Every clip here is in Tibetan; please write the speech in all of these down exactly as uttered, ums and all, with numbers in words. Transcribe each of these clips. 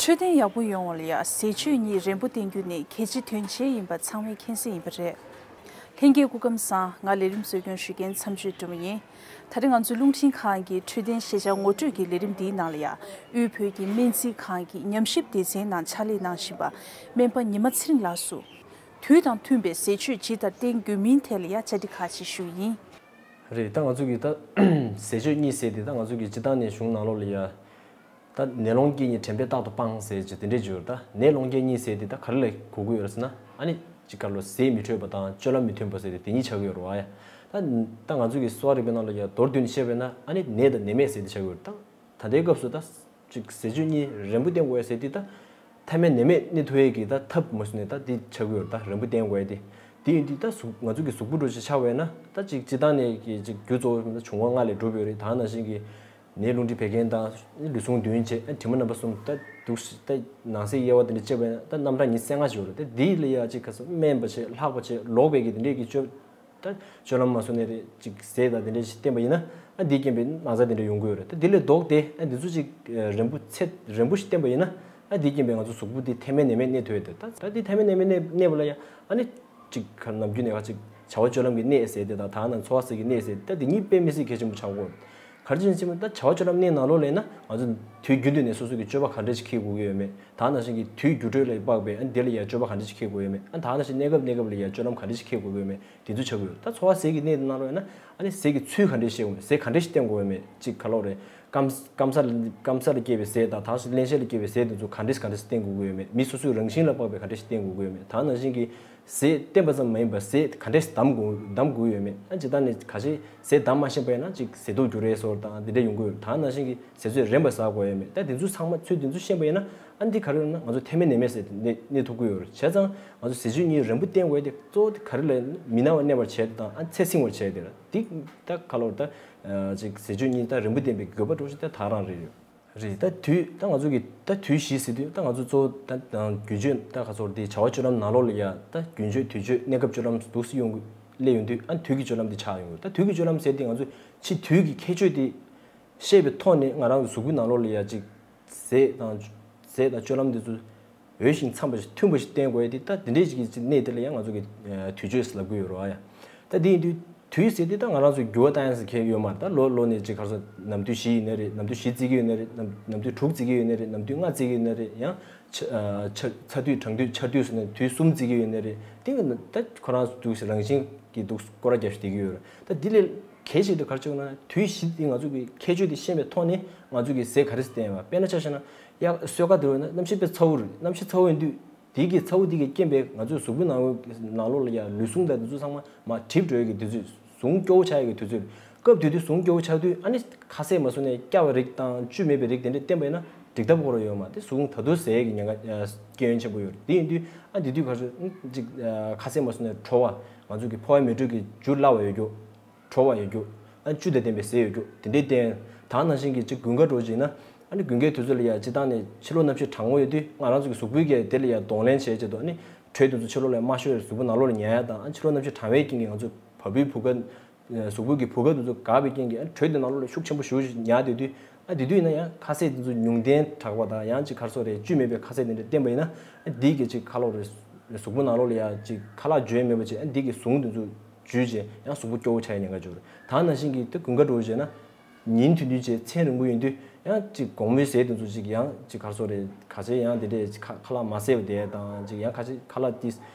འཕྲོད་བསྟེན་ཡག་པོ་ཡོང་བ་ལ་ཡ་ཟས་སྤྱོད་གཉིས་རན་པོ་བསྟེན་རྒྱུ་ནི་གལ་ཆེ་དོན་ཆེ་ཡིན་པ་ཚང་མས་མཁྱེན་གསལ་ཡིན་པ་རེད། ལྷན་རྒྱས་སྐུ་ཁམས་བཟང་། ང་ལས་རིམ་གཙོ་སྐྱོང་ཞུ་མཁན་མཚམས་གཅོད་སྒྲོལ་མ་ཡིན། ད་རེས་ང་ཚོའི་རླུང་འཕྲིན་ཁང་གི་འཕྲོད་བསྟེན་ཤེས་བྱ་ངོ་སྤྲོད་ཀྱི་ལས་རིམ་འདིའི་ནང་ལ་ཡ། དབུས་བོད་ཀྱི་སྨན་རྩིས་ཁང་གི་ཉམས་ཞིབ་སྡེ་ཚན་ནང་ཕྱག་ལས་གནང་བཞིན་པ་སྨན་པ་ཉི་མ་ཚེ་རིང་ལགས་སུ། དུས་དང་མཐུན་པའི་ཟས་སྤྱོད་ཇི་ལྟར་བསྟེན་དགོས་མིན་ཐད་ལ་ཡ་བཅར་འདྲི་ཁག་ཅིག་ཞུ་ཡི་ཡིན། རེད། ད་ང་ཚོ་གི་ད་ཟས་སྤྱོད་གཉིས་ཟེར་དེ་ད་ང་ཚོ་གི་སྤྱི་བཏང་ནས་གཞུང་ནང་ལོགས་ལ་ཡ། ད་ནད་སློང་རྐྱེན་གཉིས་དྲན་པས་རྟག་ཏུ་སྤང་ཟེར་གྱི་དེ་འདྲས་བརྗོད། ད་ནད་སློང་རྐྱེན་གཉིས་ཟེར་དེ་ད་ག་རེ་ལ་གོ་གི་ཡོད་རེད་ཟེར་ན། ཨ་ནི་གཅིག་ག་ལོ་ཟས་མི་འཕྲོད་པ་དང་སྤྱོད་ལམ་མི་མཐུན་པ་ཟེར་དེ་དེ་གཉིས་ཆགས་ཀྱི་ཡོད་རེད་བ་ཡ། ད་ད་ང་ཚོ་གི་གསོ་བ་རིག་པའི་ནང་ལ་ཡ་མདོར་བསྡུས་ནས་བཤད་པས་ན་ཨ་ནི་ནད་དང་ནད་མེད་ཟེར་དེ་ཆགས་ཀྱི་ཡོད་རེད། ད་ད་ལྟའི་སྐབས་སུ་ད་གཅིག་ཟས་སྤྱོད་གཉིས་རན་པོ་བསྟེན་དགོས་ཟེར་དེ་ད་ཐ་མའི་ནད་མེད་གནས་ཐུབ་ཡས་ཀྱི་ད་ཐབས་མ་བྱུང་ནས་ད་དེ་ཆགས་ཀྱི་ཡོད་རེད། ད་རན་པོ་བསྟེན་དགོས་ཡས་དེ། དེ་ཡིན་དུས་ད་གཟུགས་ང་ཚོ་གི་གཟུགས་པོ་འདྲ་ཅིག་ཆགས་པས་ན་ད་གཅིག་སྤྱི་བཏང་ནས་ཀྱི་གཅིག་རྒྱུ་གཙོ་བོ་ད་འབྱུང་བ་ལྔ་ལས་གྲུབ་ཡོད་རེད། ད་ནང་བཞིན་གྱི་ནད་རླུང་མཁྲིས་བད་ཀན་དང་ལུས་ཟུངས་མདུན་བྱེད། དྲི་མ་རྣམ་པ་གསུམ་ད་འདུག་ད་ནང་གསེས་དབྱེ་བ་དེ་འདྲ་བྱས་པས་ན་ད་རྣམ་གྲངས་ཉི་ཤུ་རྩ་ལྔ་ཞིག་ཡོད་རེད། ད་དེ་ལ་ཡ་གཅིག་ག་ཚོད་སྨན་པ་བྱས་ལྷག་པ་བྱས་ལོག་པའི་གི་དེ་འདྲས་ཀྱི་སྤྱོད་ད་སྤྱོད་ལམ་མ་བཟོ་ནས་རེད་གཅིག་ཟས་དང་དེ་འདྲས་ཞིག་བསྟེན་པ་ཡིན་ན་ཨ་འདིས་རྐྱེན་པས་ན་ཚ་དེ་འདྲ་ཡོང་གི་ཡོད་རེད། ད་དེ་ལས་ལྡོག་སྟེ་ཨ་འདི་ཚོ་གཅིག་རན་པོ་ཚད་རན་པོ་ཞིག་བསྟེན་པ་ཡིན་ན་ཨ་འདིས་རྐྱེན་པས་ང་ཚོ་གཟུགས་པོ་འདི་ཐ་མའི་ནད་མེད་གནས་ཐུབ་ཡོད་དེ། ད་ད་འདི་ཐ་མའི་ནད་མེད་གནས་གནས་པ་ལ་ཡ་ཨ་ནི། གཅིག་ག་ནམ་རྒྱུན་ནས་ཁ་ཅིག་བྱ་བ་སྤྱོད་ལམ་གྱི་གནས་ཟེར་དེ་དང་ད་ནང་འཚོ་བ་ཟེར་གྱི་གནས་ཟེར་ད་དེ་གཉིས་དཔེ་མི་སྲིད་གལ་ཆེན་པོ་ཆགས་ཀྱི་ཡོད། ག་རེ་བྱས་ན་ད་བྱ་བ་སྤྱོད་ལམ་གནས་ནང་ལོགས་ལ་ཡིན་ན་ང་ཚོ་དུས་རྒྱུན་དུ་ནས་སོ་སོ་གི་སྤྱོད་པ་ག་འདྲ་ཞིག་འཁྱེར་དགོས་ཀྱི་ཡོད་མེད། ད་ནང་བཞིན་གྱི་དུས་འགྱུར་འགྲོས་ལ་དཔག་པའི་ཨ་ནི་དེ་ལ་ཡ་སྤྱོད་པ་ག་འདྲ་ཞིག་འཁྱེར་དགོས་ཡོད་མེད། ཨ་ནི་ད་ནང་བཞིན་གནས་སྐབས་གནས་སྐབས་ལ་ཡ་སྤྱོད་ལམ་ག་འདྲ་ཞིག་འཁྱེར་དགོས་ཀྱི་ཡོད་མེད་དེ་ཚོ་ཆགས་ཀྱི་ཡོད། ད་འཚོ་བ་ཟས་ཀྱི་གནས་ནང་ལོགས་ཡིན་ན་ཨ་ནི་ཟས་ཀྱི་ཚུལ་ག་འདྲ་ཞིག་བཤད་དགོས་མེད། ཟས་ག་འདྲ་ཞིག་བསྟེན་དགོས་ཡོད་མེད་ཅིག་ག་ལོག་རེད། སྐམ་སྐམ་ས་ལ་སྐམ་ས་ལ་སྐྱེས་པའི་ཟས་དང་ད་གཟོད་གླེན་ཞ་ལ་སྐྱེས་པའི་ཟས་དེ་ཚོ་ག་འདྲ་ག་འདྲ་བསྟེན་དགོས་ཀྱི་ཡོད་མེད། མི་སོ་སོའི་རང་བཞིན་ལ་དཔག་པའི་ག་འདྲ་བསྟེན་དགོས་ཀྱི་ཡོད་མེད། ད་ནང་བཞིན་གྱི་ཟས་བསྟེན་པ་ཙམ་མ་ཡིན་པར་ཟས་ག་འདྲ་གདམ་དགོས་གདམ་དགོས་ཀྱི་ཡོད་མེད། ཨ་ཇི་ལྟར་ནས་ཁ་ཤས་ཟས་གདམ་མ་ཤེས་པ་ཡིན་ན་ཅིག་ཟས་མདོག་འགྱུར་རེས་སོགས་དང་འདི་འདྲ་ཡོང་གི་ཡོད། ད་ནང་བཞིན་གྱི་ཟས་ཚོད་རན་པ་ཟ་དགོས་ཡོད་མེད། ད་དེ་ཚོ་ཚང་མ་ཚུལ་དེ་ཚོ་ཤེས་པ་ཡིན་ན་ཨ་འདི་ག་རེ་ཡོད་ན་ང་ཚོ་ཐ་མའི་ནད་མེད་ཟེར་གནས་གནས་ཐུབ་ཀྱི་ཡོད་རེད། བྱས་ཙང་ང་ཚོ་ཟས་སྤྱོད་གཉིས་རན་པོ་བསྟེན་དགོས་ཡ་དེ་གཙོ་བོ་དེ་ག་རེ་ལ་མི་ན་བ་གནས་པར་བྱས་དང་ཨ་ཚེ་སྲིང་བར་བྱས་དེ་རེད། འདི་ད་ག་ལོར་ད་ཅིག་ཟས་སྤྱོད་གཉིས་ད་རན་པོ་བསྟེན་པའི་དགོས་པ་འདྲ་ཞིག་ད་ད་རང་རེད་ཡོད། རེད། ད་དུས་ད་ང་ཚོ་གི་ད་དུས་བཞི་ཟེར་དུས་ད་ང་ཚོ་གཙོ་བོ་ད་རྒྱུན་སྤྱོད་ད་ག་ཚོར་དེ་བྱ་བ་སྤྱོད་ལམ་ནང་ལོགས་ལ་ཡ་ད་རྒྱུན་སྤྱོད་དུས་སྤྱོད་གནས་སྐབས་སྤྱོད་ལམ་འདུག་སེ་ཡོང་གི་སླེབས་ཡོང་དུས་ཨ་དུས་ཀྱི་སྤྱོད་ལམ་དེ་ཆགས་ཡོང་གི། ད་དུས་ཀྱི་སྤྱོད་ལམ་ཟེར་དེ་ང་ཚོ་ཕྱི་དུས་ཀྱི་ཁྱད་ཆོས་དེ་ཤེས་པའི་ཐོག་ནས་ང་རང་གི་གཟུགས་པོའི་ནང་ལོགས་ལ་ཡ་ཅིག་ཟས་དང་ཟས་དང་སྤྱོད་ལམ་དེ་ཚོ་འོས་ཤིང་འཚམ་པ་ཞིག་མཐུན་པ་ཞིག་བསྟེན་དགོས་ཡ་དེ་ད་དེ་འདྲས་ཅིག་གི་གནས་དེ་ལ་ཡང་ང་ཚོ་གི་དུས་ཆོས་ཟེར་ལབ་ཀྱི་ཡོད་རེད་བ་ཡ། ད་དེ་ཡིན་དུས་དུས་ཟེར་དེ་ད་ང་རང་ཚོ་འགྱུར་བ་བཏང་ཡ་ཟེར་མཁན་ཡོད་མ་རེད། ད་ལོ་ལོ་ནས་ཅིག་ག་རེ་ཟེར་ནམ་དུས་བཞི་ཡིན་ནའི་རེད། ནམ་དུས་བཞི་བརྩི་གི་ཡོད་ནའི་རེད། ནམ་ནམ་དུས་དྲུག་བརྩི་གི་ཡོད་ནའི་རེད། ནམ་དུས་ལྔ་བརྩི་གི་ཡོད་ནའི་རེད། ཡང་ཆ་ཨ་ཆ་ཚ་དུས་གྲང་དུས་ཆར་དུས་ཟེར་ནས་དུས་གསུམ་བརྩི་གི་ཡོད་ནའི་རེད། དེ་གི་ད་ཁོ་རང་ཚོ་འདུག་སེ་རང་བཞིན་གྱི་འདུག་སྐོར་ར་རྒྱབ་ཤིག་བསྡད་ཀྱི་ཡོད་རེད། ད་དེ་ལས་གལ་ཆེ་དུས་ག་རེ་བྱུང་ན་དུས་བཞི་དེ་ང་ཚོ་གི་ཁྱད་ཆོས་དེ་ཤེས་པའི་ཐོག་ནས་ང་ཚོ་གི་ཟས་ག་རེ་ཟེར་བསྟེན་ཡོད་པ། དཔེར་ན་ཆ་བཞག་ན། ཡ་གསོལ་ཁ་དེ་རུ་ན་གནམ་གཤིས་དཔེ་ཚ་བོ་རེད། གནམ་གཤིས་ཚ་བོ་ཡིན་དུས་དེ་གི་ཚ་བོ་དེ་གི་རྐྱེན་པས་ང་ཚོའི་གཟུགས་པོའི་ནང་ནང་ལོགས་ལ་ཡ་ལུས་ཟུངས་དང་དེ་ཚོ་ཚང་མ་མར་འགྲིབ་འགྲོ་ཡ་གི་དུས་ཚོད། ཟུངས་སྐྱོ་བོ་ཆགས་ཡ་གི་དུས་ཚོད། སྐབས་དེ་དུས་ཟུངས་སྐྱོ་བོ་ཆགས་དུས་ཨ་ནི་ཁ་ཟས་མ་ཟོས་ནས་སྐྱ་བ་རིགས་དང་བཅུད་མེད་པའི་རིགས་དེ་འདྲ་བསྟེན་པ་ཡིན་ན་འགྲིག་ཐབས་ཁོ་རང་ཡོད་མ་རེད། ཟུངས་ད་དུང་ཟད་ཡ་གི་ཉེན་ཁ་ཨ་སྐྱོན་ཆེན་པོ་ཡོད་རེད། དེ་ཡིན་དུས་ཨ་དེ་དུས་ག་ཚོད་ཅིག་ཨ་ཁ་ཟས་མ་ཟོས་ནས་དྲོ་བ་ང་ཚོ་གི་ཕོ་བ་མེ་དྲོད་ཀྱི་རྒྱུ་སླ་བ་ཡོད་རྒྱུ། དྲོ་བ་ཡོད་རྒྱུ། ཨ་བཅུད་དང་ལྡན་པའི་ཟས་ཡོད་རྒྱུ་དེ་འདྲའི་བསྟེན། ད་ནང་བཞིན་གྱི་ཅིག་དགུན་ཁ་འདྲ་བྱས་ན་ཨ་ནི་དགུན་ཁའི་དུས་ཚོད་ལ་ཡ་སྤྱིར་བཏང་ནས་ཕྱི་ལོགས་གནམ་གཤིས་གྲང་མོ་ཡོད་དུས་ང་རང་ཚོ་གི་གཟུགས་པོའི་གི་དེ་ལ་ཡ་གདོང་ལེན་བྱེད་ཆེད་དུ་ཨ་ནི་དྲོད་དེ་ཚོ་ཕྱི་ལོགས་ལ་མ་ཤོར་བའི་གཟུགས་པོ་ནང་ལོགས་ལ་ཉར་ཡ་དང་། ཨ་ཕྱི་ལོགས་གནམ་གཤིས་གྲང་བའི་རྐྱེན་གྱིས་ང་ཚོ་བ་སྤུའི་བུ་ག་གཟུགས་པོ་གི་བུ་ག་དེ་ཚོ་འགག་པའི་རྐྱེན་གྱིས་ཨ་དྲོད་དེ་ནང་ལོགས་ལ་ཤུགས་ཆེན་པོ་ཞེ་པོ་ཅིག་ཉར་བསྡད་དུས་ཨ་དེ་དུས་ཡིན་ན་ཡང་ཁ་ཟས་དེ་ཚོ་ཉུང་ལྡན་དྲགས་པ་དང་ཡང་ཅིག་ག་རེ་ཟེར་རེད། བཅུད་མེད་པའི་ཁ་ཟས་དེ་འདྲ་བསྟེན་པ་ཡིན་ན་ཨ་དེ་གི་ཅིག་ཁ་ལོ་རེད། གཟུགས་པོ་ནང་ལོགས་ལ་ཡ་ཅིག་ཁ་ལག་འཇུ་ཡ་མེད་པ་བྱས་ཨ་དེ་གི་ཟུངས་དེ་ཚོ་འཇུས་བྱས་ཡང་གཟུགས་པོ་སྐྱོ་བོ་ཆགས་ཡ་ཉེན་ཁ་ཡོད་རེད། ད་ནང་བཞིན་གྱི་དེ་དགུན་ཁ་འདྲ་བོ་བྱས་ན་ཉིན་ཐུང་ཐུང་བྱས་མཚན་རིང་པོ་ཡིན་དུས་ཡང་ཅིག་དགོང་མོའི་ཟས་དེ་ཚོ་ཅིག་ཡང་ཅིག་ག་རེ་ཟེར་རེད། ག་ཚོད་ཡང་དེ་འདྲས་ཁ་ཁ་ལག་མ་བཟས་པ་དེ་དང་ཅིག་ཡང་ཁ་ཅིག་ཁ་ལག་དེ་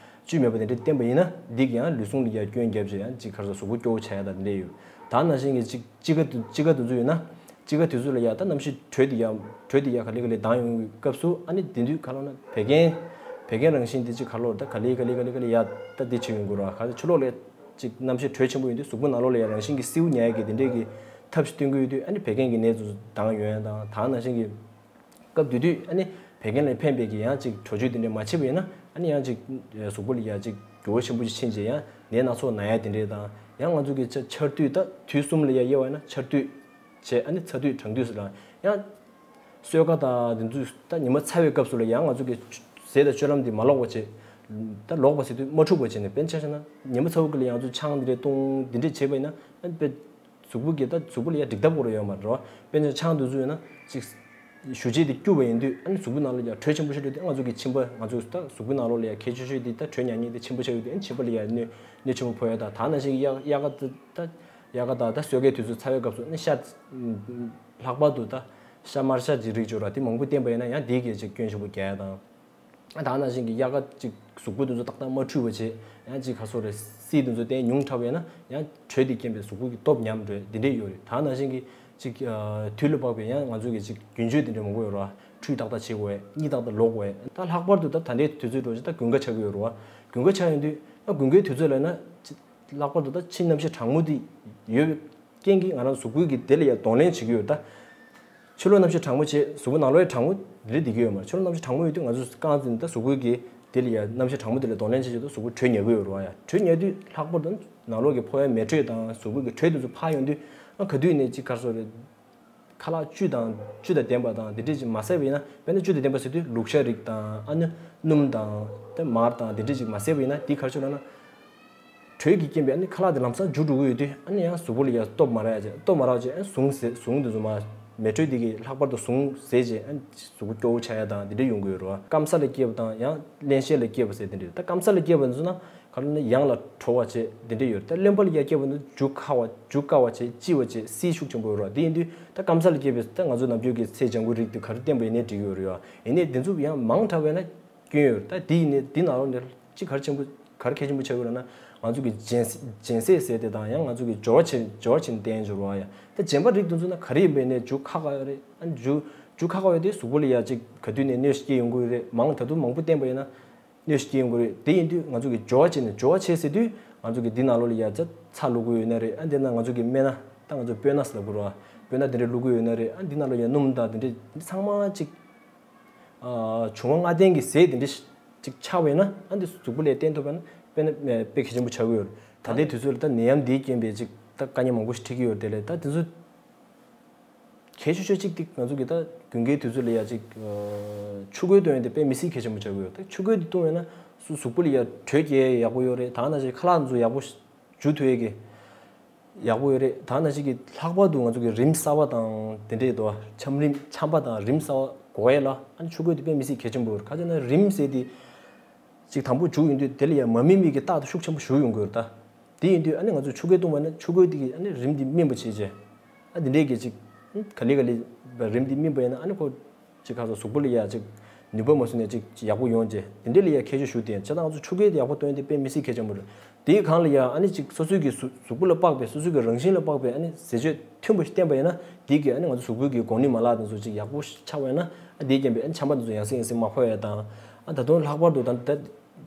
བཅུད་མེད་པ་དེ་འདྲས་བསྟེན་པ་ཡིན་ན་འདི་གི་ཡང་ལུས་ཟུངས་ལ་ཡ་སྐྱོན་བརྒྱབ་བྱས་ཡང་ཅིག་ག་རེ་ཟེར་གཟུགས་པོ་སྐྱོ་བོ་ཆགས་ཡ་དང་དེ་འདྲས་ཡོད། ད་ནང་བཞིན་གྱི་ཅིག་དཔྱིད་ཀ་དུས་དཔྱིད་ཀ་དུས་ཚོད་ཡོད་ན། དཔྱིད་ཀ་དུས་ཚོད་ལ་ཡ་ད་གནམ་གཤིས་དྲོད་དེ་ཡ་དྲོད་དེ་ཡ་ག་ལེ་ག་ལེ་ལྡང་ཡོང་བའི་སྐབས་སུ་ཨ་ནི་དེ་དུས་ག་ལོ་ན་བད་ཀན་བད་ཀན་རང་བཞིན་དེ་ཅིག་ག་ལོ་ད་ག་ལེ་ག་ལེ་ག་ལེ་ག་ལེ་ཡ་ད་དེ་ཆེ་ཡོང་གི་ར། ག་ཚོད་ཕྱི་ལོགས་ལ་ཅིག་གནམ་གཤིས་དྲོད་ཆེན་པོ་ཡོང་དུས་གཟུགས་པོ་ནང་ལོགས་ལ་ཡ་རང་བཞིན་གྱི་སེའུ་ཉལ་གི་དེ་འདྲས་ཀྱི་ཐབས་ཤིག་སྟོན་གི་ཡོད་དུས་ཨ་ནི་བད་ཀན་གྱི་ནད་ཚོ་ལྡང་ཡོང་ཡ་དང་། ད་ནང་བཞིན་གྱི་སྐབས་དེ་དུས་ཨ་ནི་བད་ཀན་ལ་ཕན་པའི་གི་ཡང་ཅིག་གྲོས་ཆོད་དེ་འདྲས་མ་བྱས་པ་ཡིན་ན་ཨ་ནི་ཡང་ཅིག་གཟུགས་པོ་ལ་ཡ་ཅིག་འགྱུར་བ་ཆེན་པོ་ཅིག་ཕྱིན་རྗེས་ཡང་ནད་སྣ་ཚོགས་ན་ཡ་དེ་འདྲས་དང་། ཡང་ང་ཚོ་གི་ཆ་ཆར་དུས་ད་དུས་གསུམ་ལ་ཡ་དབྱེ་བ་ཡིན་ན་ཆར་དུས་བྱས་ཨ་ནི་ཚ་དུས་གྲང་དུས་སུ་ལ་ཡང་། གསོལ་ཁ་དང་དེ་ཚོ་ད་ཉི་མ་ཚ་བའི་སྐབས་སུ་ལ་ཡང་ང་ཚོ་གི་ཟས་དང་སྤྱོད་ལམ་དེ་མ་ལོག་པ་བྱས། ད་ལོག་པ་ཟེར་དུས་མ་འཁྲུགས་པ་བྱས་ནས་དཔེར་ན་ཆ་བཞག་ན་ཉི་མ་ཚ་བོ་གི་ལ་ཡང་ང་ཚོ་ཆང་དེ་འདྲས་བཏུང་དེ་འདྲས་བྱས་པ་ཡིན་ན་ཨ་ནི་དཔེ་གཟུགས་པོ་གི་ད་གཟུགས་པོ་ལ་ཡང་འགྲིག་ཐབས་ཁོ་རང་ཡོད་མ་རེད་བ། དཔེར་ན་ཆང་དེ་ཚོ་ཡོད་ན་ཅིག་ ཞུ་རྗེས་དེ་བསྐྱུར་བ་ཡིན་དུས། ཨ་ནི་གཟུགས་པོའི་ནང་ལ་ཡང་དྲོད་ཆེན་པོ་ཞིག་འགྲོ་དུས། ང་ཚོ་གི་མཆིན་པ། ང་ཚོ་ད་གཟུགས་པོའི་ནང་ལོགས་ལ་ཡང་གལ་ཆེ་ཤོས་དེ་ད་དྲོད་ཉར་མཁན་དེ་མཆིན་པ་ཆགས་ཡོད་དུས། ཨ་ནི་མཆིན་པ་ལ་ཡང་གནོད་གནོད་ཆེན་པོ་ཕོག་ཡ་དང་། ད་ནང་བཞིན་གྱི་ཡ་ཡ་ག་ད་ད་ཡ་ག་དང་ད་སོས་ཀའི་དུས་ཚོད་ཚ་བའི་སྐབས་སུ། ཨ་ནི་ཤ། ལྷག་པར་དུ་ད་ཤ་དམར་ཤ་གྱི་རིགས་ཅིག་ཡོད་ར། དེ་མང་པོ་བསྟེན་པ་ཡིན་ན་ཡང་དེ་གིས་ཅིག་སྐྱོན་ཆེན་པོ་རྒྱག་ཡ་དང་། ད་ནང་བཞིན་གྱི་ཡ་ག་ཅིག་གཟུགས་པོ་དེ་ཚོ་ཏག་ཏག་མ་འཁྲུད་པ་བྱས། ཡང་ཅིག་ག་ཚོད་རེད། བསིལ་དེ་ཚོ་བསྟེན་ཉུང་དྲགས་པ་ཡིན་ན་ཡང་དྲོད་དེ་རྐྱེན་པས་གཟུགས་པོ་གི་སྟོབས་ཉམས་འགྲོ་དེ་འདྲས་ཡོད་རེད། ད་ནང་བཞིན་གྱི་ཅིག་ཨ། དུས་ལ་བབ་པའི་ཡང་ང་ཚོ་གི་ཅིག་རྒྱུན་སྤྱོད་དེ་འདྲས་མང་པོ་ཡོད་རེད་བ། ཁྲུས་ཏག་ཏག་བྱེད་དགོས། གཉིད་ཏག་ཏག་ལོག་དགོས། ད་ལྷག་པར་དུ་ད་ད་ལྟའི་དུས་ཚོད་འགྲོ་ཅིག་ད་དགུན་ཁ་ཆགས་ཀྱི་ཡོད་རེད་བ། དགུན་ཁ་ཆགས་ཡོང་དུས་ད་དགུན་ཁའི་དུས་ཚོད་ལ་ན་ཅིག་ལྷག་པར་དུ་ད་ཕྱི་གནམ་གཤིས་གྲང་མོ་དེ་ཡོད་པའི་རྐྱེན་གྱིས་ང་རང་གཟུགས་པོའི་གི་དེ་ལ་ཡང་གདོང་ལེན་བྱེད་ཀྱི་ཡོད་ད། ཕྱི་ལོགས་གནམ་གཤིས་གྲང་མོ་བྱས། གཟུགས་པོ་ནང་ལོགས་ཡང་གྲང་མོ་རེད་བསྡད་ཀྱི་ཡོད་མ་རེད། ཕྱི་ལོགས་གནམ་གཤིས་གྲང་མོ་ཡོད་དུས་ང་ཚོ་རྐང་འཛིན་ད་གཟུགས་པོའི་གི་དེ་ལ་ཡང་གནམ་གཤིས་གྲང་མོ་དེ་ལ་གདོང་ལེན་བྱེད་ཆེད་དུ་གཟུགས་པོ་དྲོད་ཉར་གྱི་ཡོད་རེད་བ། ཡ་དྲོད་ཉར་དུས་ལྷག་པར་དུ་ནང་ལོགས་ཀྱི་ཕོ་བའི་མེ་དྲོད་དང་གཟུགས་པོའི་གི་དྲོད་དེ་ཚོ་འཕར་ཡོང་དུས། ཨ་ག་དུས་ནས་ཅིག་ག་རེ་ཟེར་རེད། ཁ་ལག་བཅུད་དང་བཅུད་དང་ལྡན་པ་དང་དེ་འདྲས་ཅིག་མ་བཟས་པ་ཡིན་ན། དཔེར་ན་བཅུད་དང་ལྡན་པ་ཟེར་དུས་ལུག་ཤ་རིགས་དང་། ཨ་ནི་སྣུམ་དང་དེ་མར་དང་དེ་འདྲས་ཅིག་མ་བཟས་པ་ཡིན་ན། དེ་ག་རེ་ཆགས་ལབ་ན། དྲོད་ཀྱི་རྐྱེན་པས་ཨ་ནི་ཁ་ལག་དེ་ལམ་སང་འཇུ་འགྲོ་གི་ཡོད་དུས། ཨ་ནི་ཡང་གཟུགས་པོ་ལ་ཡང་སྟོབས་མ་རག་ཡ་བྱས། སྟོབས་མ་རག་བྱས། ཨ་ནི་ཟུངས་ཟད། ཟུངས་དེ་ཚོ་མ། མེ་དྲོད་དེ་གིས་ལྷག་པར་དུ་ཟུངས་ཟད་བྱས། ཨ་ནི་གཟུགས་པོ་སྐྱོ་བོ་ཆགས་ཡ་དང་དེ་འདྲས་ཡོང་གི་ཡོད་རེད་བ། སྐམ་ས་ལ་སྐྱེས་པ་དང་ཡང་བརླན་གཤེར་ལ་སྐྱེས་པ་ཟེར་དེ་འདྲས། ད་སྐམ་ས་ལ་སྐྱེས་པ་འདི་ཚོ་ན་ག་རེ་ལབ་ན་ཡང་ལ་དྲོ་བ་བྱས་དེ་འདྲས་ཡོད་རེད། ད་རློན་པ་ལ་ཡང་སྐྱེས་པ་འདི་འཇུ་ཁག་པ། འཇུ་དཀའ་བ་བྱས། ལྕི་བ་བྱས། བསིལ་ཤུགས་ཆེན་པོ་ཡོད་རེད་བ། དེ་ཡིན་དུས་ད་སྐམ་ས་ལ་སྐྱེས་པའི་ད་ང་ཚོ་ནམ་རྒྱུན་གྱི་ཚལ་ལྗང་གུ་རིགས་དེ་ག་རེ་བསྟེན་པ་ཡིན་ནའི་འགྲིག་གི་ཡོད་རེད་བ། ཡིན་ནའི་དེ་ཚོ་ཡང་མང་དྲགས་པ་ཡིན་ན་སྐྱོན་ཡོད་རེད། ད་དེ་ཡིན་ནའི་དེ་ནང་ལོགས་ནས་ཅིག་ག་རེ་ཆེན་པོ། ག་རེ་གལ་ཆེན་པོ་ཆགས་ཀྱི་ཡོད་ལབ་ན། ང་ཚོ་གི་སྦྱིན་སྲེག་ཟེར་དེ་དང་། ཡང་ང་ཚོ་གི་སྦྱོར་བ་བྱེད། སྦྱོར་བ་བྱེད་བསྟེན་འགྱུར་བ་ཡ། ད་རྗེན་པ་རིགས་དེ་ཚོ་ན་ག་རེ་ཡིན་པ་ཡིན་ནའི་འཇུ་ཁག་པ་ཡོད་རེད། ཨ་ནི་འཇུ་འཇུ་ཁག་པ་ཡོད་དུས་གཟུགས་པོ་ལ་ཡ་ཅིག་ག་དུས་ནས་གནོད་སྐྱེལ་ཡོང་གི་ཡོད་རེད། མང་ད་དུང་མང་པོ་བསྟེན་པ་ཡིན་ན་གནོད་སྐྱེལ་ཡོང་གི་རེད། དེ་ཡིན་དུས་ང་ཚོ་གི་སྦྱོར་བ་བྱས་ནས། སྦྱོར་བ་བྱས་ཟེར་དུས་ང་ཚོ་གི་འདི་ནང་ལོགས་ལ་ཡ་ཚ་ཚྭ་བླུག་གི་ཡོད་ན་རེད། ཨ་འདི་ན་ང་ཚོ་གི་སྨན་སྣ། ད་ང་ཚོ་སྤོས་སྣ་ཟེར་ལབ་དགོས་རེད་བ། སྤོས་སྣ་དེ་འདྲས་བླུག་གི་ཡོད་ན་རེད། ཨ་འདི་ནང་ལོགས་ཡ་སྣུམ་དང་དེ་འདྲས་ཚང་མ་ཅིག་ཨ། བྱུང་བ་ལྔ་ལྡན་གྱི་ཟས་དེ་འདྲ་ཞིག་ཅིག་ཆགས་པ་ཡིན་ན། ཨ་འདི་གཟུགས་པོ་ལ་བསྟེན་ཐུབ་པ་ན་དཔེ་ན་དཔེ་གལ་ཆེན་པོ་ཆགས་ཀྱི་ཡོད་རེད། ད་ལྟའི་དུས་ཚོད་ལ་ད་ནད་ཡམས་འདིའི་རྐྱེན་པས་ཅིག་ད་དཀའ་ངལ་མང་པོ་ཞིག་འཕྲད་ཀྱི་ཡོད་རེད། དེ་ལས་ད་དེ་ཚོ་གལ་ཆེ་ཤོས་གཅིག་དེ་ང་ཚོ་གི་ད་དགུན་ཁའི་དུས་ཚོད་ལ་ཡ་ཅིག་ཨ། ཆུ་ཁོལ་བཏུང་ཡ་དེ་དཔེ་མི་སྲིད་གལ་ཆེན་པོ་ཆགས་ཀྱི་ཡོད་རེད། ད་ཆུ་ཁོལ་དེ་བཏུང་བས་ན་སུ་གཟུགས་པོ་ལ་ཡ་དྲོད་སྐྱེལ་ཡག་པོ་ཡོད་རེད། ད་ནང་བཞིན་ཁ་ལག་ཚོ་ཡག་པོ་འཇུ་ཐུབ་ཡས་ཀྱི་ཡག་པོ་ཡོད་རེད། ད་ནང་བཞིན་གྱི་ལྷག་པར་དུ་ང་ཚོ་གི་རིམས་གསར་པ་དང་དེ་འདྲས་དོ། ཆམ་རིམས། ཆམ་པ་དང་རིམས་གསར་པ་འགོག་ཡས་ལ་ཨ་ནི་ཆུ་ཁོལ་དེ་དཔེ་མི་སྲིད་གལ་ཆེན་པོ་ཡོད་རེད། ག་ཅི་ན་རིམས་ཟེར་དེ་ཅིག་དང་པོ་འཇུ་ཡོང་དུས་དེ་ལ་ཡ་མ་དམིགས་མེད་ཀྱི་རྟགས་དེ་ཤུགས་ཆེན་པོ་ཞུ་ཡོང་གི་ཡོད་རེད་ད། དེ་ཡིན་དུས་ཨ་ནི་ང་ཚོ་ཆུ་ཁོལ་བཏུང་བ་ན་ཆུ་ཁོལ་དེ་གིས་ཨ་ནི་རིམས་དེ་སྨིན་པ་བྱེད་བྱས། ཨ་དེ་འདྲས་ཀྱི་ཅིག་ག་ལེ་ག་ལེ་རིམས་དེ་སྨིན་པ་ཡིན་ན་ཨ་ནི་ཁོ་ཅིག་ཁ་སང་གཟུགས་པོ་ལ་ཡ་ཅིག་ནུས་པ་མ་སོང་ནས་ཅིག་ཡག་པོ་ཡོང་བྱས། དེ་འདྲས་ལ་ཡ་ཁྱད་ཆོས་ཞུ་དེ་ཡིན། བྱས་ཙང་ང་ཚོ་ཆུ་ཁོལ་དེ་ཡག་པོ་བཏོན་ཡ་དེ་དཔེ་མི་སྲིད་གལ་ཆེན་པོ་རེད། དེའི་སྒང་ལ་ཡ་ཨ་ནི་ཅིག་སོ་སོའི་གི་གཟུགས་གཟུགས་པོ་ལ་དཔག་པའི། སོ་སོའི་གི་རང་བཞིན་ལ་དཔག་པའི་ཨ་ནི་ཟས་སྤྱོད་མཐུན་པ་ཞིག་བསྟེན་པ་ཡིན་ན། དེ་གིས་ཨ་ནི་ང་ཚོ་གཟུགས་པོའི་གི་གོང་ནུས་མ་ལག་དེ་ཚོ་ཅིག་ཡག་པོ་ཆགས་པ་ཡིན་ན། ཨ་དེའི་རྐྱེན་པས་ཨ་ནི་ཆམ་པ་དེ་ཚོ་ཡང་སེ་ཡང་སེ་མ་ཕོག་ཡ་དང་། ཨ་ད་དུང་ལྷག་པར་དུ་ད་ད་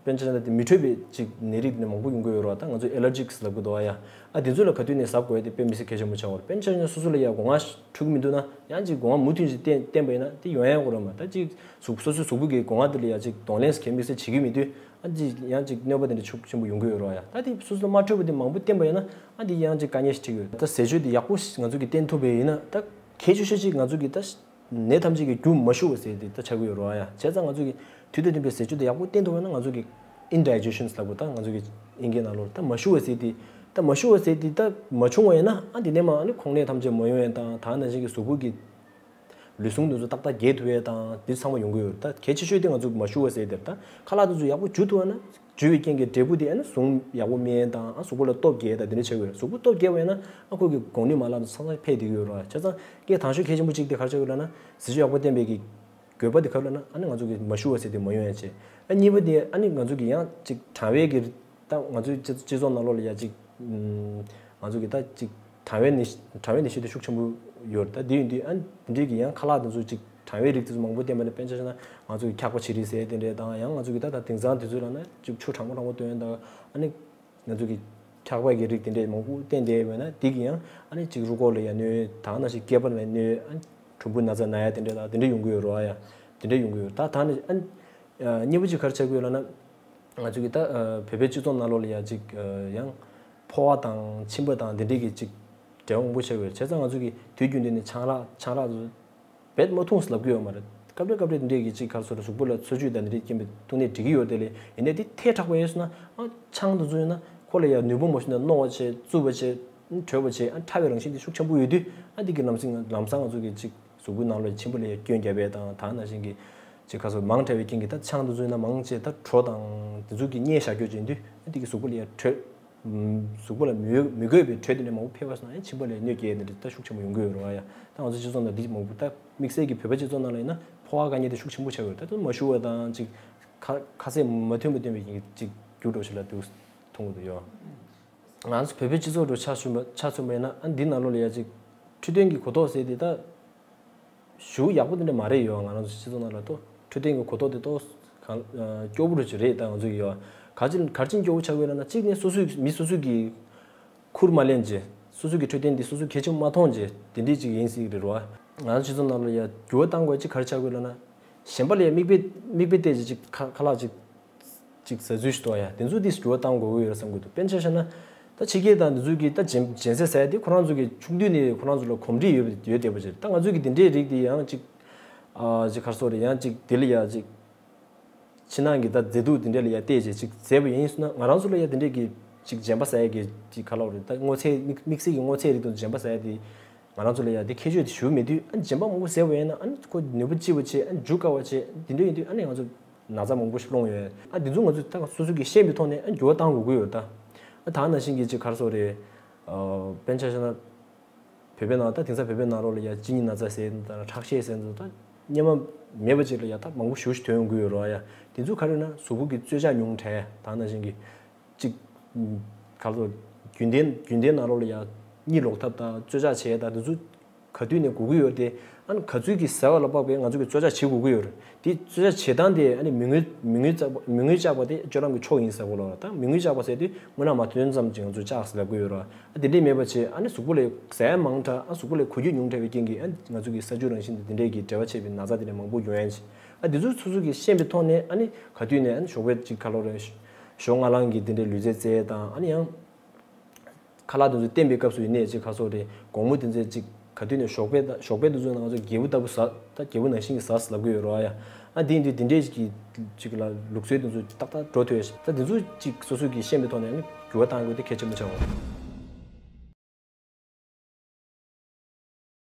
དཔེར་ན་ཆ་བཞག་ན་དེ་མི་འཕྲོད་པའི་ཅིག་ནད་རིགས་དེ་འདྲ་མང་པོ་ཡོང་གི་ཡོད་རེད་བ། ད་ང་ཚོ་ཨེ་ལར་ཇིག་ལབ་གི་འདུག་བ་ཡ། ཨ་དེ་ཚོ་ལ་ག་དུས་ནས་གཟབ་དགོས་ཡ་དེ་དཔེ་མི་སྲིད་གལ་ཆེན་པོ་ཆགས་ཡོད་རེད། དཔེར་ན་ཆ་བཞག་ན་སོ་སོ་ལ་ཡ་སྒོ་ང་འཁྲུ་གི་མི་འདུག་ན། ཡང་ཅིག་སྒོ་ང་མུ་མཐུད་ཅིག་བསྟེན་བསྟེན་པ་ཡིན་ན་དེ་ཡོང་ཡ་ཡོད་རེད་མ། ད་ཅིག་གཟུགས་སོ་སོའི་གཟུགས་པོ་གི་སྒོ་ང་དེ་ལ་ཡ་ཅིག་གདོང་ལེན་གལ་མི་སྲིད་བྱེད་ཀྱི་མེད་དུས། ཨ་ཅིག་ཡང་ཅིག་གནོད་པ་དེ་འདྲ་ཤུགས་ཆེན་པོ་ཡོང་གི་ཡོད་རེད་བ་ཡ། ད་དེ་སོ་སོ་ལ་མ་འཕྲོད་པ་དེ་མང་པོ་བསྟེན་པ་ཡིན་ན། ཨ་དེ་ཡང་ཅིག་དཀའ་ངལ་ཞིག་འཕྲད་ཀྱི་ཡོད། ད་ཟས་སྤྱོད་དེ་ཡག་པོ་ཞིག་ང་ཚོ་གིས་བསྟེན་ཐུབ་པ་ཡིན་ན། ད་གལ་ཆེ་ཤོས་ཅིག་ང་ཚོ་གིས་ད་ནད་ཐམས་ཅད་ཀྱི་རྒྱུ་མ་ཞུ་བ་ཟེར་དེ་ད་ཆགས་ཀྱི་ཡོད་རེད་བ་ཡ། བྱས་ཙང་ང་ཚོ་གིས་དུས་དང་མཐུན་པའི་ཟས་སྤྱོད་དེ་ཡག་པོ་བསྟེན་ཐུབ་པ་ན། ང་ཚོ་གི་ཨིན་ཌའི་ཇེ་ཤན་ལབ་དགོས། ད་ང་ཚོ་གི་དབྱིན་སྐད་ནང་ལོགས་ད་མ་ཞུ་བ་ཟེར་དེ། ད་མ་ཞུ་བ་ཟེར་དེ་ད་མ་བྱུང་བ་ཡིན་ན། ཨ་དེ་ནས་མ་ཨ་ནི་ཁོང་ནད་ཐམས་ཅད་མ་ཡོང་ཡ་དང་། ད་ནང་བཞིན་གྱི་གཟུགས་པོ་གི་ལུས་ཟུངས་དེ་ཚོ་ཏག་ཏག་རྒྱས་ཐུབ་ཡ་དང་། དེ་ཚང་མ་ཡོང་གི་ཡོད། ད་གལ་ཆེ་ཤོས་དེ་ང་ཚོ་མ་ཞུ་བ་ཟེར་དེ་རེད། ད་ཁ་ལག་དེ་ཚོ་ཡག་པོ་འཇུ་ཐུབ་པ་ན། འཇུ་བའི་རྐྱེན་གྱིས་འབྲས་བུ་དེ་ཨ་ནི་ཟུངས་ཡག་པོ་སྨིན་ཡ་དང་། ཨ་གཟུགས་པོ་ལ་སྟོབས་རྒྱས་དང་དེ་འདྲ་ཆགས་ཀྱི་ཡོད་རེད། གཟུགས་པོ་སྟོབས་རྒྱས་པ་ཡིན་ན་ཨ་ཁོ་གི་གོང་ནུས་མ་ལག་དེ་ཚང་མ་འཕེལ་བསྡད་ཀྱི་ཡོད་རེད། བྱས་ཙང་སྐད་དང་ཤོས་གལ་ཆེན་པོ་གཅིག་དེ་ག་རེ་ཆགས་ཀྱི་ཡོད་ལབ་ན། ཟས་སྤྱོད་ཡག་པོ་བསྟེན་པའི་གི་དགོས་པ་དེ་ག་རེ་ལབ་ན། ཨ་ནི་ང་ཚོ་གི་མ་ཞུ་བ་ཟེར་དེ་མ་ཡོང་ཡ་བྱས། ཨ་གཉིས་པ་དེ་ཨ་ནི་ང་ཚོ་གི་ཡང་ཅིག་གྲང་བའི་གི། ད་ང་ཚོའི་སྤྱི་སྤྱི་ཚོགས་ནང་ལོགས་ལ་ཡ་ཅིག་ང་ཚོ་གི་ད་ཅིག་གྲང་བའི་ནད་གྲང་བའི་ནད་གཞི་དེ་ཤུགས་ཆེན་པོ་ཡོད་རེད། ད་དེ་ཡིན་དུས་ཨ་ནི་དེ་འདྲའི་གི་ཡང་ཁ་ལག་དེ་ཚོ་ཅིག་གྲང་བའི་རིགས་དེ་ཚོ་མང་པོ་བསྟེན་པ་ན། དཔེར་ན་ཆ་བཞག་ན་ང་ཚོ་གི་འཁྱག་པ་བྱི་རིལ་ཟས་དེ་འདྲས་དང་། ཡང་ང་ཚོ་གི་ད་ད་དེང་སང་དུས་ཚོད་ལ་ན་ཅིག་ཆུ་གྲང་མོ་གྲང་མོ་བཏོན་དང་། ཨ་ནི་ང་ཚོ་གི་འཁྱག་པ་གི་རིགས་དེ་འདྲས་མང་པོ་བསྟེན་བསྡད་ཡོད་ན། དེ་གི་ཡང་ཨ་ནི་ཅིག་རུས་ཁོག་ལ་ཡ་གནོད། ད་ནང་བཞིན་སྐེད་པ་ལ་གནོད། ཨ་ནི་གྲུམ་བུ་ན་ཚ་ན་ཡ་དེ་འདྲས་དང་དེ་འདྲས་ཡོང་གི་ཡོད་རེད་བ་ཡ། དེ་འདྲས་ཡོང་གི་ཡོད། ད་ད་ནི་ཨ་ནི་གཉིས་པ་ཅིག་ག་རེ་ཆགས་ཀྱི་ཡོད་ལབ་ན། ང་ཚོ་གི་ད་བོད་པའི་སྤྱི་ཚོགས་ནང་ལོགས་ལ་ཡ་ཅིག་ཡང་ཕོ་བ་དང་མཆིན་པ་དང་དེ་འདྲས་ཀྱི་ཅིག་འབྲེལ་བ་མང་པོ་ཆགས་ཡོད། བྱས་ཙང་ང་ཚོ་གི་དུས་རྒྱུན་དུ་ནས་ཆང་རག་ཆང་རག་ཚོ་རྦད་མ་འཐུང་ཟེར་ལབ་ཀྱི་ཡོད་མ་རེད། སྐབས་རེ་སྐབས་རེ་དེ་འདྲས་ཀྱི་ཅིག་ག་རེ་ཟེར་རེད། གཟུགས་པོ་ལ་འཚོ་བཅུད་དང་དེ་འདྲས་རྐྱེན་པས་འཐུང་ནས་འགྲིག་གི་ཡོད། དེ་ལས་ཡིན་ནའི་དེ་ཐལ་དྲགས་པ་ཡིན་སོང་ན། ཨ་ཆང་དེ་ཚོ་ཡིན་ན་ཁོ་ལ་ཡ་ནུས་པ་མ་ཞུ་ན་རྣོ་བ་བྱས། རྩུབ་པ་བྱས། དྲོད་པ་བྱས། ཨ་ཕྲ་བའི་རང་བཞིན་དེ་ཤུགས་ཆེན་པོ་ཡོད་དུས། ཨ་དེ་གི་ལམ་སང་ལམ་སང་ང་ཚོ་གི་ཅིག་ གཟུགས་པོའི་ནང་ལ་ཆེན་པོ་ལ་ཡ་སྐྱོན་བརྒྱབ་པའི་དང་ད་ནང་བཞིན་གྱི་ཅིག་ཁ་སོ་མང་དྲགས་པའི་རྐྱེན་གྱིས་ད་ཆང་དེ་ཚོའི་ནང་མང་ཆེ་ད་གྲོ་དང་དེ་ཚོ་གི་མཉེན་བཞག་རྒྱུ་བྱེད་དུས་དེ་གི་གཟུགས་པོ་ལ་ཡ་དྲོད། གཟུགས་པོ་ལ་མི་མི་དགོས་པའི་དྲོད་དེ་འདྲ་མང་པོ་འཕེལ་བ་སོང་ན་ཡང་མཆིན་པ་ལ་གནོད་སྐྱེལ་ནི་ད་ཤུགས་ཆེན་པོ་ཡོང་གི་ཡོད་རེད་བ་ཡ། ད་ང་ཚོ་སྤྱི་ཚོགས་ནང་འདི་མང་པོ་ད་དམིགས་བསལ་གྱི་བོད་པ་སྤྱི་ཚོགས་ནང་ལ་ཡིན་ན་ཕོ་བ་དཀའ་ངལ་དེ་ཤུགས་ཆེན་པོ་ཆགས་ཡོད་རེད། ད་དུང་མ་ཞུ་བ་དང་ཅིག་ཁ་ཁ་ཟས་མ་ཐོན་པ་ཐོན་པའི་ཅིག་འགྱུར་འགྲོ་ཞིག་ལ་འདུག་མཐོང་གི་འདུག་ཡོད། ང་ཚོ་བོད་པའི་སྤྱི་ཚོགས་འགྲོ་ཆ་མཚོན་པ་ཆ་མཚོན་པ་ཡིན་ན་ཨ་འདི་ནང་ལོགས་ལ་ཡ་ཅིག་འཕྲོད་བསྟེན་གྱི་གོ་རྟོགས་ཟེར་དེ་ད། ཞུ་ཡག་པོ་དེ་འདྲ་མ་རེད་ཡོད། ང་རང་ཚོ་སྤྱི་ཚོགས་ནང་ལ་ཏོ་འཕྲོད་བསྟེན་གྱི་གོ་རྟོགས་དེ་ཏོ་གང་སྐྱོ་པོ་རུ་ཅིག་རེད། ད་ང་ཚོ་ཡོད་ག་ཅི་གར་ཅིན་སྐྱོ་པོ་ཆགས་ཡོད་ལ་ན་གཅིག་ནས་སོ་སོའི་མི་སོ་སོའི་གི་ཁུར་མ་ལེན་ཅེ་སོ་སོའི་གི་འཕྲོད་བསྟེན་འདི་སོ་སོའི་གལ་ཆེན་པོ་མ་མཐོང་ཅེ་དེ་འདྲས་ཅིག་ཡིན་སྲིད་རེད་རོ། ང་ཚོ་སྤྱི་ཚོགས་ནང་ལ་ཡ་འགྱུར་བ་བཏང་དགོས་ཅིག་གར་ཆགས་ཡོད་ལ་ན་གཞན་པ་ལ་ཡ་མིག་དཔེ་མིག་དཔེ་བལྟས་ཅེ་ཅིག་ཁ་ཁ་ལག་ཅིག་ཅིག་ཟ་ཚུལ་ཞིག་འདུག་ཡ། དེ་ཚོ་དེ་འགྱུར་བ་གཏང་དགོས་ཀྱི་ཡོད་བསམ་གྱི་འདུག་དཔེར་ན་ཆ་བཞག་ན། ད་ཕྱི་རྒྱལ་དང་དེ་ཚོ་གི་ད་རྒྱན་རྒྱན་ཟས་ཟ་ཡ་དེ་ཁོ་རང་ཚོ་གི་ཆུང་དུས་ནས་ཁོ་རང་ཚོ་ལ་གོམས་འདྲིས་ཡོད་ཡོད་བསྡད་པ་ཅིག་ད་ང་ཚོ་གི་དེ་འདྲའི་རིགས་དེ་ཡང་ཅིག་ཨ་ཅིག་གར་སོ་རེད་ཡང་ཅིག་དེ་ལ་ཡ་ཅིག་ཕྱི་ནང་གི་ད་མཛེས་སྡུག་དེ་འདྲ་ལ་ཡ་བལྟས་ཅིག་ཅིག་མཛེས་པ་ཡིན་སོང་ན་ང་རང་ཚོ་ལ་ཡ་དེ་འདྲའི་གི་ཅིག་རྒྱན་པ་ཟ་ཡ་གི་ཅིག་ག་ལ་རེད། ད་སྔོ་ཚལ་དམིགས་དམིགས་བསལ་གྱི་སྔོ་ཚལ་རིགས་དང་རྒྱན་པ་ཟ་ཡ་དེ། ང་རང་ཚོ་ལ་ཡ་དེ་ཁྱད་ཆོས་དེ་ཞུ་མེད་དུས་ཨ་ནི་རྒྱན་པ་མང་པོ་ཟེར་བ་ཡིན་ན་ཨ་ནི་ཁོ་ནུས་པ་ལྕི་བ་བྱེད་ཨ་ནི་འཇུ་དཀའ་བ་བྱེད་དེ་འདྲ་ཡིན་དུས་ཨ་ནི་ང་ཚོ་ན་ཚ་མང་པོ་ཞིག་སློང་ཡོད། ཨ་དེ་ཚོ་ང་ཚོས་ད་སོ་སོ་གི་ཤེས་པའི་ཐོག་ནས་ཨ་འགྱུར་བ་གཏང་དགོས་ཀྱི་ཡོད་ད། ཨ་ད་ནང་བཞིན་གྱི་ཅིག་གར་སོ་རེད། དཔེར་ན་ཆ་བཞག་ན། བོད་པའི་ནང་ད་དེང་སང་བོད་པའི་ནང་ལོགས་ལ་ཡ་གཅིན་སྙི་ན་ཚ་ཟེར་དང་ཁྲག་ཤེད་ཟེར་དང་ད་སྙེ་མ་མེད་པ་ཅིག་ལ་ཡ་ད་མང་པོ་ཞེ་པོ་ཞིག་ཐོན་ཡོང་གི་ཡོད་རེད་ཡ། དེ་ཚོ་ག་རེ་ན་གཟུགས་པོ་གི་རྩོལ་བཅག་ཉུང་དྲགས་ད་ནང་བཞིན་གྱི། གཅིག་ག་ཚོད། རྒྱུན་ལྡན་རྒྱུན་ལྡན་ནང་ལོགས་ལ་ཡང་གཉིད་ལོག་ཐབས་དང་རྩོལ་བཅག་བྱས་དང་འདི་ཚོ་ག་དུས་ནས་དགོས་ཀྱི་ཡོད་དེ། ཨ་ནི་ག་ཚོད་ཀྱི་ཟ་བ་ལ་དཔག་པའི་ང་ཚོ་གི་རྩོལ་བཅག་བྱེད་དགོས་ཀྱི་ཡོད་རེད། དེ་རྩོལ་བཅག་བྱེད་སྟངས་དེ་ཨ་ནི་མི་མངོན་མི་མངོན་བཅག་པ་མི་མངོན་བཅག་པ་དེ་སྤྱོད་ལམ་གྱི་ཕྱོགས་ཡིན་ཟེར་གོ་ལ། ད་མི་མངོན་བཅག་པ་ཟེར་དུས་སྔོན་ན་མ་ཐོན་ཙམ་གྱི་ང་ཚོ་བཅག་ཟེར་ལབ་ཀྱི་ཡོད་རེད། ཨ་དེ་འདྲས་མེད་པ་བྱས་ཨ་ནི་གཟུགས་པོ་ལ་ཟ་ཡ་མང་དྲགས་ཨ་གཟུགས་པོ་ལ་གོ་རྒྱུ་ཉུང་དྲགས་པའི་རྐྱེན་གྱིས་ཨ་ནི་ང་ཚོ་གི་ས་རྒྱུ་རང་བཞིན་དང་དེ་འདྲས་ཀྱི་འབྲེལ་བ་ཆད་པའི་ན་ཚ་དེ་འདྲས་མང་པོ་ཡོང་ཡ་ཡིན། ཨ་འདི་ཚོ་སོ་སོ་གི་ཤེས་པའི་ཐོག་ནས་ཨ་ནི་ག་དུས་ནས་ཨ་ནི་ཞོགས་པའི་ཅིག་ཁ་ལོ་རེ་ཞོགས་སྔ་ལངས་ཀྱི་དེ་འདྲའི་ལུས་རྩལ་རྩེད་དང་ཨ་ནི་ཡང་ཁ་ལག་དེ་ཚོ་བསྟེན་པའི་སྐབས་སུ་ཡིན་ནའི་ཅིག་ཁ་སོ་རེ་དགོང་མོ་དེ་ཚོ་ཅིག་ག་དུས་ནས་ཞོགས་པའི་ཞོགས་པའི་དེ་ཚོ་ནང་ཚོ་རྒྱལ་པོ་ལྟ་བུ་ཟ་ད་རྒྱལ་པོ་ནང་བཞིན་གྱི་ཟ་ཟ་ལབ་ཀྱི་ཡོད་རོགས་ཡ། ཨ་འདི་ཡིན་དུས་དེ་འདྲའི་ཅིག་གི་ཅིག་ལ་ལུགས་སྲོལ་དེ་ཚོ་ཏག་ཏག་འགྲོ་ཐུབ་ཡ་ད་དེ་ཚོ་ཅིག་སོ་སོ་གི་ཤེས་པའི་ཐོག་ནས་ཨ་ནི་འགྱུར་བ་གཏང་དགོས་དེ་གལ་ཆེན་པོ་ཆགས་འོང་།